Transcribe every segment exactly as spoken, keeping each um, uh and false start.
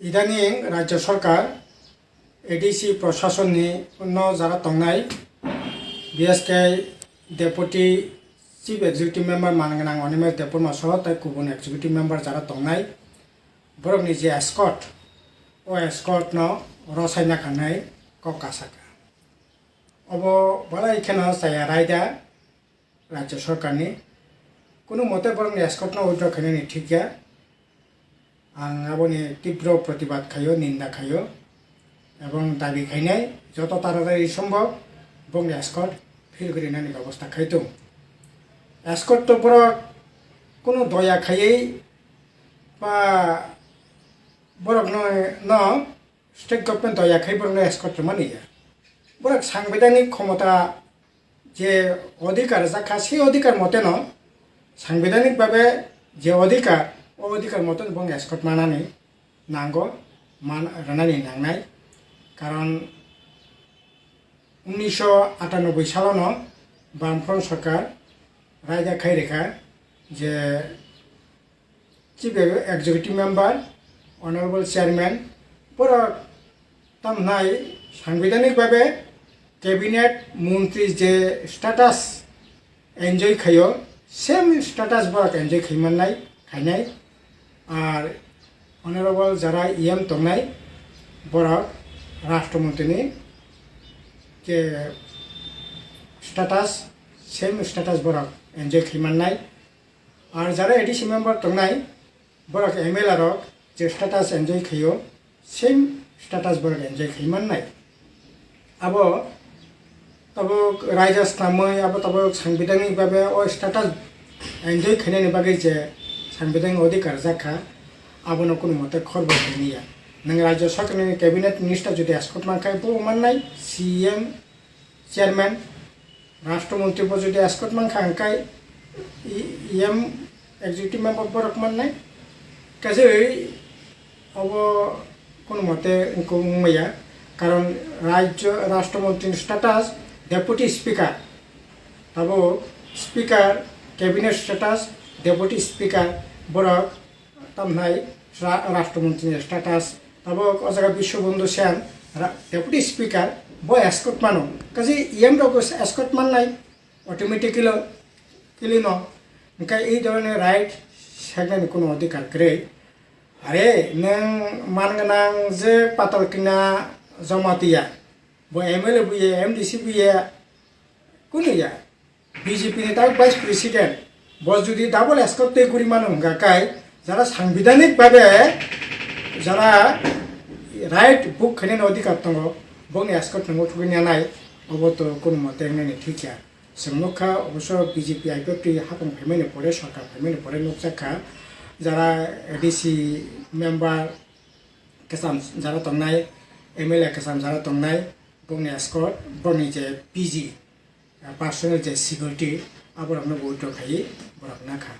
Idaning Rajya Sarkar, A D C prosasonni no jara tongnai, B S K Deputy Chief Executive Member man gwnang Animesh Debbarma soho tai kubun Executive Member jara tongnai, borokni je escort, o escort no rosaina khanai kok kasaka. Obo balai kheno chaya raida Rajya Sarkarni. Kunu mote borokni escort no withdraw khainani thik ya. Ang aboni tibro protibad khaio, ninda khaio, ebong dabi khainai joto taratari sombhob bongni escort phir grinani bebosta khaitung. Escort to borok kunu doya khaiwi ba borok no, no state government doya khai borok no escort rwmani ya. Borok sangbidhanik khomota je odhikar jakha, se odhikar mote no sangbidhanik babe je odhikar, o odhikar mote no bong escort manani nango, man rwnani nangnai. Karon unnisho atanoboi salo no Bamfront Sarkar raida khai rikha je Chief Executive Member, Honorable Chairman, borok tamnai sangbidhanik babe cabinet montri je status enjoy khaio, same status borok enjoy khaimannai, khainai. Ar Honorable jara E M tongnai, borok Rashtra Montri ni je status, same status borok enjoy khaimannai. Ar jara A D C member tongnai, borok M L A rok je status enjoy khaio, same status borok enjoy khai mannai. Abo tabuk raida snamwi, abo tabuk sangbidhanik babe o status enjoy khainani bagwi je sangbidhanik odhikar jakha, abono kunu mote khorbo khaini ya. Nwng Rajya Sarkarni cabinet minister jodi escort mankha, bo mannai, C M, chairman, Rashtra Montri bo jodi escort mankha, hwnkhe E M executive member borok mannai. Kaisa obo kunu mote wngkuk wngmaya, karon Rajya Rashtra Montri ni status Deputy Speaker, tabuk Speaker, Cabinet status Deputy Speaker, borok tamnai Ra-, Rashtra Montri ni status, tabuk o jaga Biswabandhu Sen, ra-, Deputy Speaker, bo escort mano. Kaisa E M rok escort mannai automatically, kili no. Hwnkhe ei dhoroner right seknani kuno odhikar kwrwi. Are, nwng man gwnang je Patalkina Jamatia, bo M L A buya, M D C buya, kunu ya. B J P ni tak Vice President, bo jodi double escort tei guri mano hwnga kai, jara sangbidhanik babe jara right book khainani odhikar tongo, bokni escort nwngo thugwi nanai, obo to kunu mote wngnani thik ya. Chwng nukha, oboso B J P I P F T hapung phaimani pore, sorkar phaimani pore nukjakha, jara A D C member kwcham jara tongnai, M L A kwcham jara tongnai, bokni escort, bokni je P G, personal je security, aborokno bo withdraw khaiwi borok nakha.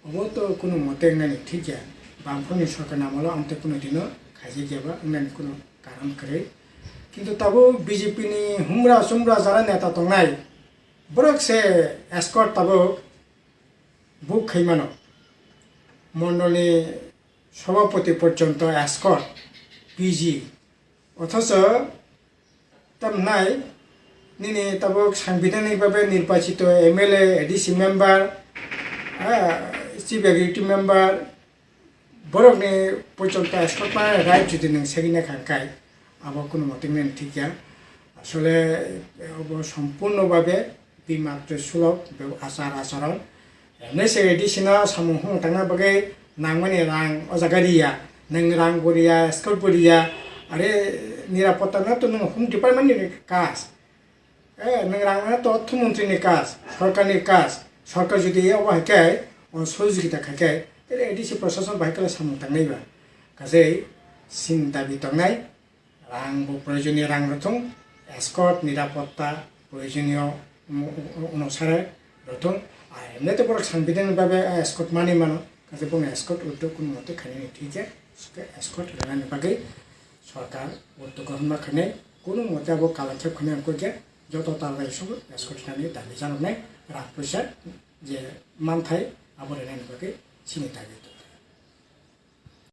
Obo to kunu mote wngnani thik ya. Bamfront ni sorkar ni amolo amtwi kunu dino khaijak ya ba wngnani kunu karon kwrwi. Kintu tabuk B J P ni humra sumra jara neta tongnai, borok se escort tabuk book khai mano. Mondol ni sobhapoti porjonto escort, P G. Othocho tamnai nini tabuk sangbidhanik babe nirbachito M L A, A D C member, ah, Chief Executive Member, borokni porjonto escort manani right jodi nwng segwi naikha hwnkhe, abo kunu mote wngnani thik ya. Asole, eh, obo sompurno babe bimat tei sulok, be-, achar acharon. Emne se A D C no samung hung tangna bagwi nangmani rang o jaga riya, nwng rang bo riya, escort bo riya, are nirapotta no to nwng home department ni kaj. Eh, nwng rang no to ortho montri ni kaj, sorkar ni kaj, sorkar jodi obo hai khe, o sohojogita khai khe, tele A D C prosason bahai khe samung tangnai ba. Kajei chini dabi tongnai, rang bo proyojoniyo rang rwthung, escort, nirapotta, proyojoniyo, um, um, um, onusare rwthung. Ar emne to borok sangbidhan ni bagwi, ah, escort manwi mano, kaisa bongni escort withdraw kunu mote khainani thik ya, escort rwnani bagwi sorkar uddog grohon ma khainai, kunu mote abo kalangkhep khainai wngkha khe joto tal bai sugo escort rwnani dabi janoknai, rang puisa je manthai abo rwnani bagwi chini dabi.